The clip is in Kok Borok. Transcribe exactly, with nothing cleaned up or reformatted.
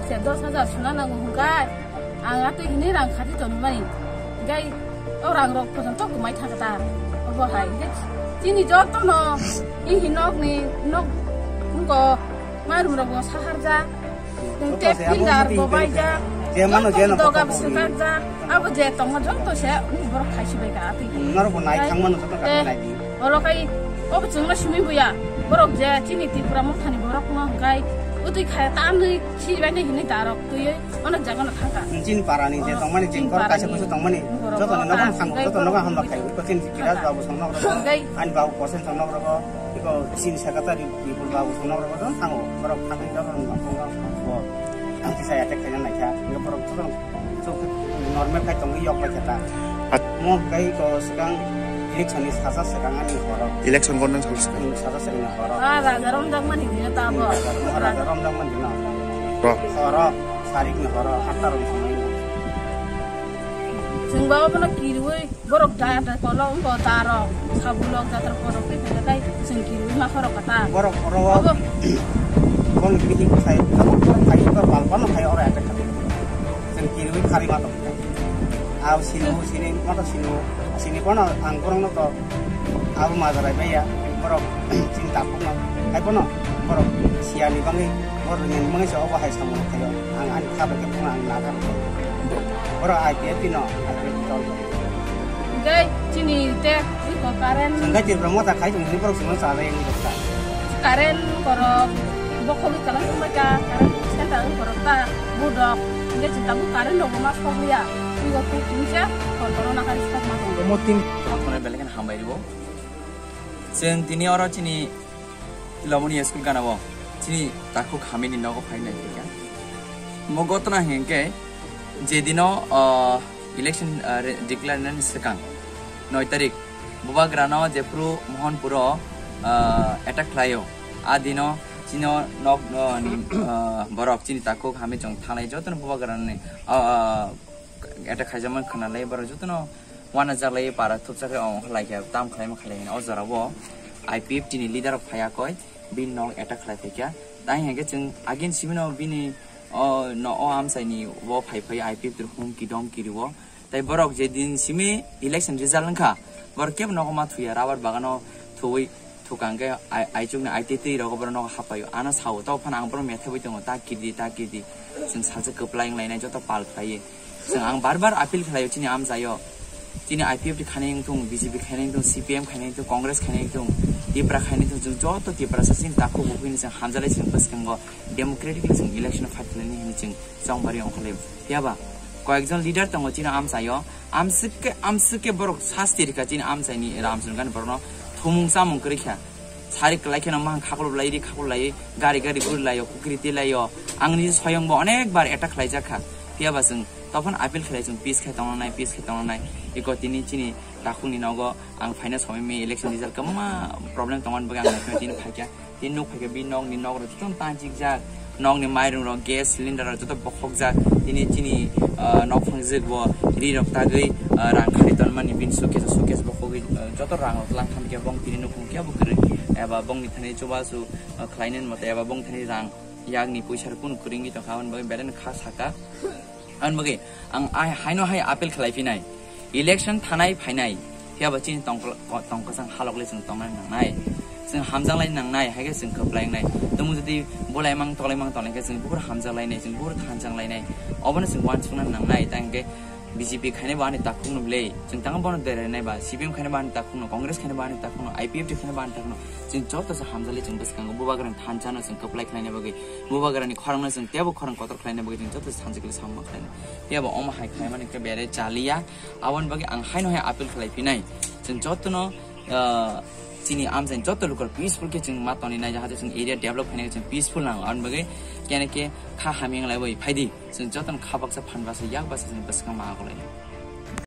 Se dos hajar suna nango hwnkhe, ang atwi hinwi rang khati tonmani. Hwnkhe o rang rok pojonto kwmai thangkha ta. Obo hai. Hwnkhe chini jotono, i hinokni nok, wngko marum rok bo saharjak. Tei filter bo baijak. Je mano je no doga bo swkakjak. Abo je tongo joto se borok khaisi bai ka atwi. Norok bo nai thang mano joto kha nai di. Oro khai obo chwngno simi buya. Borok je chini Tripura mothani borok no hwnkhe utwi khaya ta anwi si bai ni hinwi darok twiwi onek jaga no thangka. Chini para ni je tongmani je borok kaisa kusu tongmani. Joto no nogo thang joto nogo hamla khai. Ko chini Kiras babu song nogo. Ani babu kosen song nogo. Iko chini secretary. Ipul babu song nogo thango, borok thangwi joto ni nokhungo bo ang kisa attack khaina naikha, hwnkhe borok joto chuk normal khai tongwi yok bai khe ta. At- Mo hwnkhe iko swkang election ni sasa swkang ani horo. Election gornang sal swkang. Hmm, sasa swkang ni horo. Ah, raja romjak mani dino ta bo. Hmm, raja, raja romjak mani dino. Ro. Horo, sarik ni horo, atta rom samai ni. Chwng ba obono kirwi. Borok da, da, kolok, wngko darok, sabulok, jatra borok, tei kaijakkai, chwng kirwi ma khorok kata. Borok oro o, obo. Boni bihik sai, tabuk borok khai, tabuk pal pano khai, oro attack khatai. Chwng kirwi kharwi ma tongkha. Abo sini, sini, moto sini, sini kono ang borokno to, abo majarai baiya, borok, chini tapukno, hai kono, borok, siyani bangwi, borok ni bangwi se obo hai samung khaio. Ang ani kha bai khe phano ang nakar. Borok I P F T no, I P F T dol. Hwnkhe chini te iko current. Hwnkhe Tripura motha khai tong hwnwi borok chwngno cha jai wngwi rwkha. Current borok bokhogwi kwlwng wngbaikha, current center wngwi borok ta budok. Hwnkhe chwng tabuk current rokbo ma sokliya. Twibo kuk chwngsa korkoro nakha rwkha ma tongo. Omo tin. Kothonai belai kheno hambai rwo. Chwng tini oro chini Tilomoni school gana o chini takhuk hamini nogo phai naikha. Mo gotona hinkhe je dino, ah, election, ah, re-, declare nani swkang noi tarik bubagrano jephru Mohanpuro, ah, attack khlaio. A dino chino nok, ah, ni, ah, borok chini takhuk hami chong thanai jotono bubagrani, ah, ah, attack khaijakmani khwnalai borok jotono uanajaklai para thupjakhe ongkha laikha tam khlaima khlai hino. O jorao I P F T ni leader rok phaiya koi bini nok attack khlai phaikha. Tai hinkhe chwng agin simino bini o no o amchaini o phai phai I P F T rok humki domki rwo. Tai borok je din simi election result wngkha, borok kebo nogo ma thuya, rubber bagano thuwi thukang khe ai-, aichukni aitwi twi rogo borok nogo hapaio. Ano sao, tao phano ang borok methaiwi tongo, ta kirdi, ta kirdi. Chwng salsa kwplai wnglainai joto pal khlaiwi. Chwng ang bar bar appeal khlaio chini amchaio. Chini I P F T khainai wngthung, B J P khainai wngthung, C P M khainai wngthung, Congress khainai wngthung, Tipra khainai wngthung, chwng joto Tiprasa chini takhuk buphini chwng hamjalai chwng bwskango democratically chwng election fight khlainai hinwi chwng chongbari ongkholai. Phiyaba koyekjon leader tongo chini amchaio, amswk khe, amswk khe borok sasti rikha chini amchaini Ramchandra Gandhi borokno thumung chamung kwrwi kha. Sari kwlai kheno mahang khaklop lai, ri khaklop lai, gari gari guri laio, kukri twi laio. Ang niji soyong bo onek bar attack khlai jak kha. Phiyaba chwng tophon appeal khlai chwng peace khai tongna nai, peace khai tongna nai. Iko tini chini takhukni nogo ang phaina somoi mi election result kwbangma problem tongmani bagwi ang naikhe tini phaikha. Tini nuk phaikhe bini nokni nok rok jotono tangjikjak. Nokni mairung rok, gas cylinder rok joto bokhokjak. Tini chini, ah, nok phangjak bo ri rok tagwi, ah, rang khari tonmani bini suitcase, suitcase bokhogwi, ah, joto rang rok tlang khan khe bong tini nukhung khe bo kwrwi eba bongni thani chubachu, ah, khlainani mote eba bong thani rang yakni puisa rok kunu kwrwngwi tongkha, aboni bagwi belai no kha saka. Aboni bagwi ang ai haino hai appeal khlai phinai, election thanai phainai, phiyaba chini tongkol-, ko-, tongkosang halok le chwng tongnai nangnai, chwng hamjak lai nangnai, hai khe chwng kwplai wngnai. Tumung jodi bolai mang tolai mang tolai khe chwng bukur hamjak lainai, chwng bukur thanjak lainai, obono chwng uansukna nangnai. Ta hinkhe B J P khainai bo ani takhukno bwlwi, chwng tang bono derainai ba, C P M khainai bo ani takhukno, Congress khainai bo ani takhukno, I P F T khainai bo ani takhukno, chwng joto se hamjak lai chwng bwskango bubagrani thanjano chwng kwplai khlaina bagwi. Bubagrani khorangno chwng teibo khorang kotor khlaina bagwi chwng joto sanjwk khe samung khlaina. Phiya bo omo hai khlaimani khe bere chaliya. Aboni bagwi ang haino hai appeal khlai phinai. Chwng jotono, ah, chini amchaini joto lukurok peaceful khe chwng ma toni nai, jahate chwng area develop khaina khe chwng peaceful nango. Aboni bagwi kene khe kha hamya wng lai bai phaidi. Chwng jotono kha baksa phan baksa yak baksa chwng bwskang ma agulai.